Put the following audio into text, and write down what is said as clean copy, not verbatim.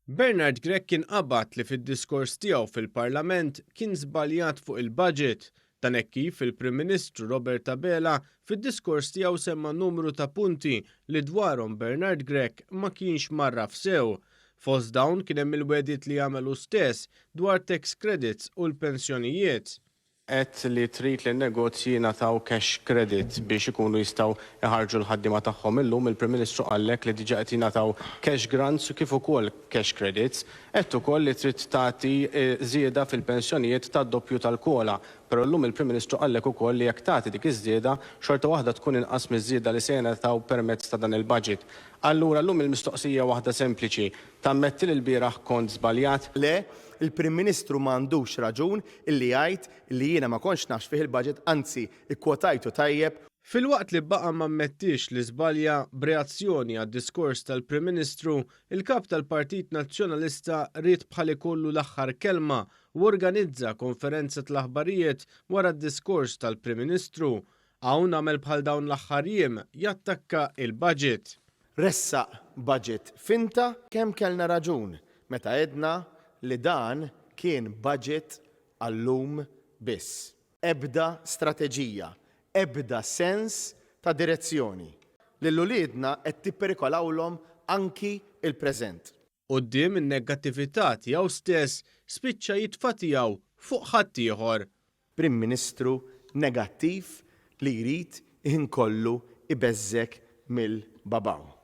Bernard Grech kien qabad li fid-diskors tiegħu fil-Parlament kien żbaljat fuq il-budget. Dan hekk kif il-Prim Ministru Robert Abela fid-diskors tiegħu semma numru ta' punti li dwarhom Bernard Grech ma kienx mgħarraf sew. Fost dawn kien hemm il-wegħdiet li għamel hu stess dwar tax credits u l-pensjonijiet. Għedt li trid li n-negozji jingħataw cash credit biex ikunu jistgħu jħarrġu l-ħaddiema tagħhom. Illum il-Prim Ministru qallek li diġà qed jingħataw cash grants kif ukoll cash credits. Għedt ukoll li trid tagħti żieda fil-pensjonijiet tad-doppju tal-COLA. Però llum il-Prim Ministru qallek ukoll li jekk tagħti dik iż-żieda, xorta waħda tkun inqas miż-żieda li se jingħataw permezz ta' dan il-budget. Allura llum il-mistoqsija waħda sempliċi, Tammetti li lbieraħ kont żbaljat? Le, il-Prim Ministru ma għandux raġun illi jgħid illi jiena ma kontx naf x'fih il-budget, anzi ikkwotajtu tajjeb. Filwaqt li baqa' ma ammettiex li żbalja, b'reazzjoni għad-diskors tal-Prim Ministru, il-Kap tal-Partit Nazzjonalista ried bħal ikollu l-aħħar kelma u organizza konferenza tal-aħbarijiet wara d-diskors tal-Prim Ministru. Hawn għamel bħal dawn l-aħħar jiem, jattakka il-budget. Ressaq budget finta. Kemm kellna raġun meta għedna li dan kien budget għal-lum biss. Ebda strateġija, ebda sens ta' direzzjoni. Lil uliedna qed tipperikolawlhom anki l-preżent. Quddiem in-negattività tiegħu stess, spiċċa jitfa' tiegħu fuq ħaddieħor. Prim Ministru negattiv li jrid il-ħin kollu jbeżżgħek mill-babaw.